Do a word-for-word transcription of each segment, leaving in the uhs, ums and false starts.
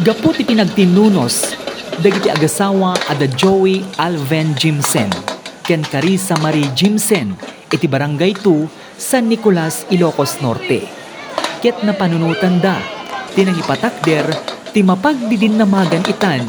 Gapu ti pinagtinnunos dagiti agasawa a da Joey Alven Jimsen ken Carissa Marie Jimsen iti Barangay two, San Nicolas, Ilocos Norte, ket napanunotanda ti nangipatakder ti mapagdidinnamagan itan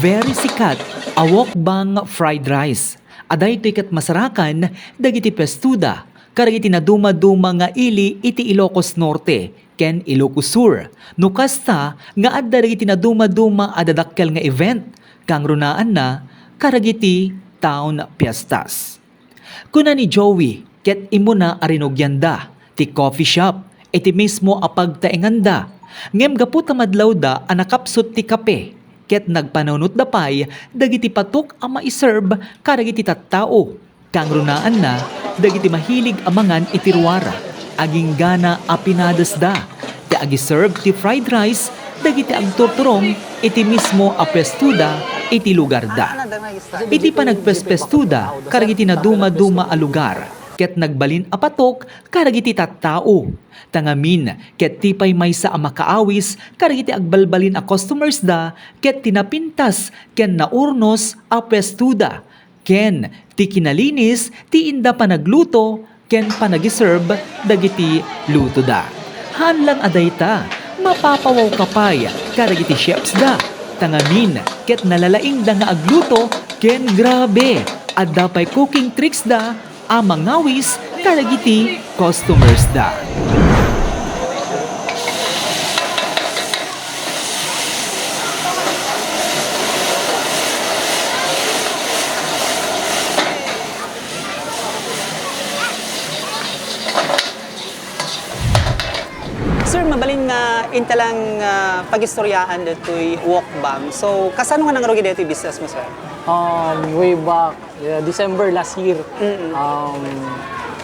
very sikat a mukbang fried rice a daytoy ket masarakan dagiti piestoda kadagiti nadumaduma nga ili iti Ilocos Norte ken Ilocos Sur, no kasta nga adda dagiti nadumaduma a dadakkel nga event, kangrunaanna kadagiti town fiestas. Kuna ni Joey ket immuna a rinugianda ti coffee shop iti mismo a pagtaenganda, ngem gapu ta madlawda a nakapsut ti kape, ket nagpanunotda pay dagiti patok a maiserb kadagiti tattao. Kangrunaanna dagiti mahilig a mangan iti ruara, aginggana a pinadasda ti agiserb ti fried rice dagiti agturturong iti mismo a piestoda iti lugarda. Iti panagpespestoda kadagiti nadumaduma a lugar ket nagbalin a patok kadagiti tattao. Ta ngamin ket ti pay maysa a makaawis kadagiti agbalbalin a customersda ket ti napintas ken naurnos a piestoda. Ken ti kinalinis ti inda panagluto ken panagiserb dagiti lutoda. Haan lang a dayta, mapapawawka pay kadagiti chefsda, ta ngamin ket nalalaingda nga agluto ken grabe, adda pay cooking tricksda a mangawis kadagiti customersda. Sir, mabalin nga inta lang, ah, pagistoryaan ditoy mukbang. So, kasano nga nangrugi ditoy business mo, sir? Um, way back, yeah, December last year, Mm-mm. um,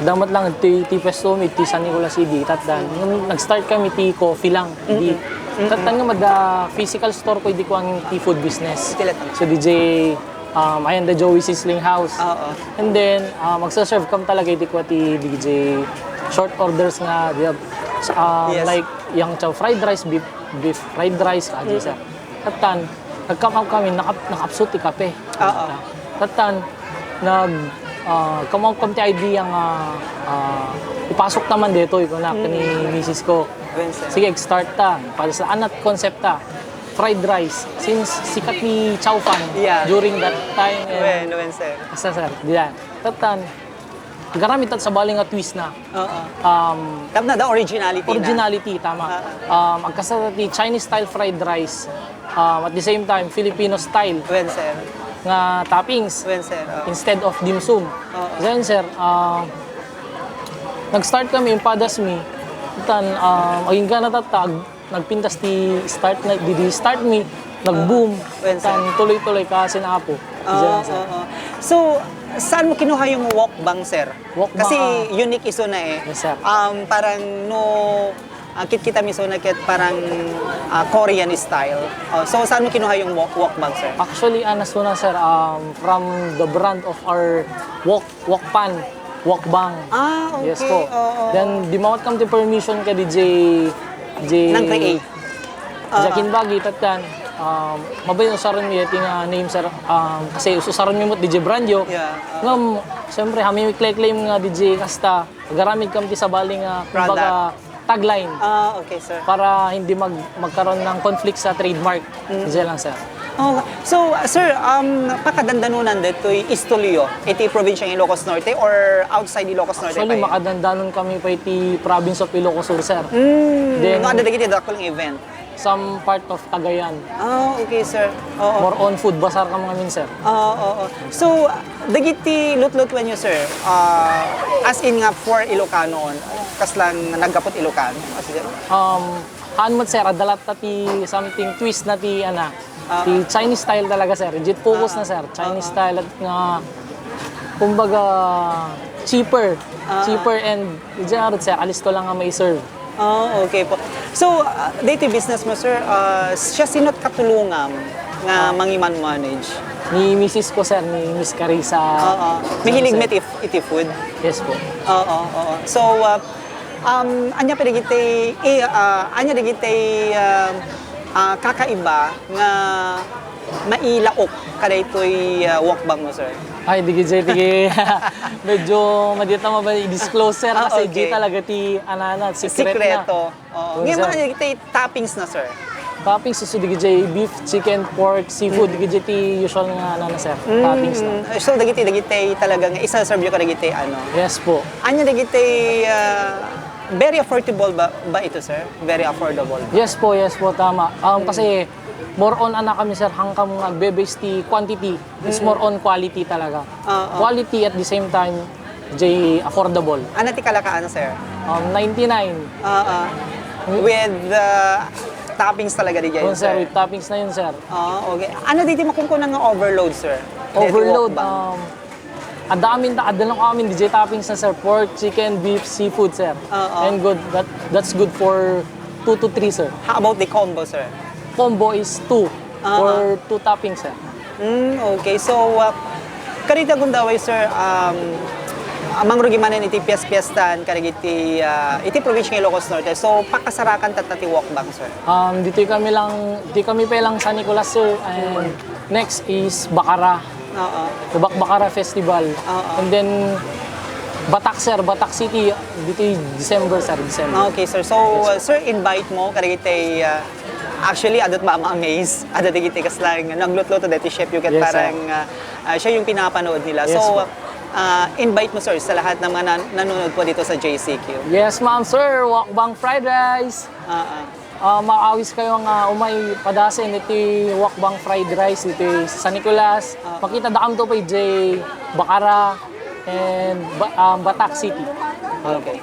adda met lang ti, ti pwesto mi, ti San Nicolas City, tattan. Mm-mm. Nung nag-start kami, ti coffee lang, di. Mm-mm. Mm-mm. Tattan nga, madda physical store ko, di ko ang ti food business. Iti lahat. So, D J, um, ayan, the Joey Sizzling House. Oo. And then, ah, magsa-serve kam talaga iti kua ti D J short orders nga, di ba, um, Yes. like, yang chow fried rice, beef, beef fried rice, adi, Mm. sir. Tattan, nag-come up kami, nakap-, nakapsut ti kape. Oo. Tattan, nag, ah, come up kami ti idea nga, ah, ipasok ta man ditoy, kuna, Mm. ni misis ko. Wen, sir. Sige, start ta. Para sa anat concept ta. Fried rice. Since sikat ni Chow Fan Yeah. during that time. And Wen, wen, sir. Basta, sir, diyan. Tattan, agaramid ta sabali nga twist na. Oo. Um, Tapno da originality na. Originality, tama. Ah, ah. Um, agkasta ti Chinese style fried rice. Um, at the same time, Filipino style Wen, sir. nga toppings Wen, sir. Oo. instead of dim sum. Oo. Then, sir, um, nag-start kami, impadas mi. Tan, um, agingga na tatag, nagpintas ti start na, di, di start mi, nag-boom. Oo. Wen, sir. Tan tuloy-tuloy ka sinapo. Oo, Diyan, sir. oo. So, saan mo kinuha yung mukbang, sir? Mukbang, Kasi ah. unique iso na eh. Yes, sir. Um, parang no, ah, kit kita miso na ket parang, ah, Korean style. Oh, so, saan mo kinuha yung muk-, mukbang, sir? Actually, ano, so na, sir, um, from the brand of our wok, wok pan, wok bang. Ah, Yes okay. po. Oo. Then, dimawat kam ti permission ka D J, D J Nang create. Jackie Oo. Bagi, tattan. Um, mabalin usaren mi iti nga name, sir. Um, kasi us-, usaren mi met D J Brand Yo. Yeah, oo. Ngem, siyempre, amin mi kle-claim nga D J kasta, agaramid kam ti sabali nga, Product. kumbaga, tagline Ah, okay, sir. para hindi mag-, magkaroon ng conflict sa trademark. Mm. Diyan lang, sir. Oh, so, sir, um, pakadandanunan ditoy istoryo iti probinsyang Ilocos Norte or outside Ilocos Norte Actually, pa yun? makadandanon kami pa iti province of Ilocos Sur, sir. Mm, Then, no, adda dagiti dakkel nga event? Some part of Cagayan. Ah, okay, sir. Oo. More on food bazaar kam ngamin, sir. Oo, oo. So, dagiti lutlutuenyo, sir, ah, as in nga for Ilocano, kasla naggapu't Ilocano? As in? Um, haan met, sir, adda latta ti something twist na ti, ana, Ah. ti Chinese style talaga, sir. Legit focus Ah. na, sir. Chinese Ah. style at nga, kumbaga, cheaper. Ah. Cheaper and, diyan, sir, alisto lang nga mai-serve. Ah, okay po. So, ah, daytoy business mo, sir, ah, siasino't katulongam nga Ah. mangiman-manage? Ni misis ko, sir, ni Miss Carissa. Oo. Mahilig Sir. met if, iti food? Yes po. Oo, oo. So, ah, um, ania pa dagiti, eh, ah, ania dagiti, ah, Ah, kakaiba nga mailaok kadaytoy, ah, walk bank mo, sir? Ay, digi, digi. Medyo madi ta mabalin i-disclose, sir, ah, kasi okay. Di talaga ti, anana, secret na. Sikreto. Oo. Yun, ngayon, sir. Mga dagiti toppings na, sir? Toppings, isu digi jay beef, chicken, pork, seafood, mm, digi jay ti usual nga, anana, sir, mm, toppings na. So, dagiti, dagiti talaga nga isa-serve yo kadagiti, ano? Yes po. Anya dagiti, ah, very affordable ba, ba ito, sir? Very affordable ba? Yes po, yes po, tama. Um, mm, kasi more on, ana kami, sir, hangkam nga agbe-base ti quantity. It's more on quality talaga. Oo. Quality at the same time, jay affordable. Ano ti kalakaan, sir? Um, ninety-nine. Oo. Hmm? With, uh, toppings talaga di jay, sir? Oo, sir, with toppings na yun, sir. Oo, okay. Ano di ti makunkuna nga overload, sir? Overload, um, adda amin, adda lang amin di jay toppings na, sir. Pork, chicken, beef, seafood, sir. Oo. And good, that, that's good for two to three, sir. How about the combo, sir? Combo is two. Ah. Or two toppings, sir. Mm, okay. So, uh, kadagiti agundaway, sir, um, mangrugi manen iti pias-piastan kadagiti, uh, iti probinsya nga Ilocos Norte. So, pakasarakan tatta ti walk bank, sir? Um, ditoy kami lang, ditoy kami pa lang San Nicolas, sir. And next is Bacara. Oo. Bacara Festival. Oo. And then, Batak, sir, Batak City, ditoy December, sir, December. Okay, sir. So, uh, sir, invite mo kadagiti, uh, actually, adda ti ma-amaze. Adda dagiti kasla nga naglutluto dagiti chef yo ket, yes, sir, parang, uh, uh, siya yung pinapanood nila. Yes, so, po, uh, invite mo, sir, sa lahat ng mga nan-, nanonood po dito sa J C Q. Yes, ma'am, sir. Walk bank fried rice. Ah, ah. Ah, maawis kayo nga umay padasen iti walk bank fried rice iti San Nicolas. Ah. Makitadakamto pay jay Bacara and Ba-, ah, Batak City. Okay.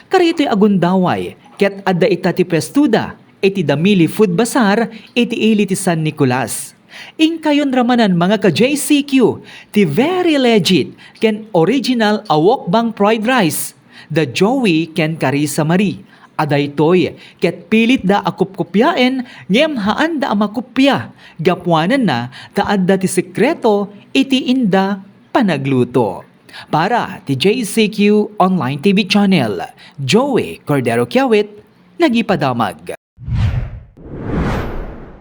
Kadagitoy agundaway, ket adda ita ti puestoda iti Damili Food Bazaar iti ili ti San Nicolas. Inkayon ramanan, mga ka-J C Q, ti very legit ken original a walk bank fried rice da Joey ken Carissa Marie. A daytoy ket pilitda a kupkupiaen ngem haanda a makupia gapuananna ta adda ti sekreto iti inda panagluto. Para ti J C Q Online T V Channel, Joey Cordero Kiawit, nagipadamag.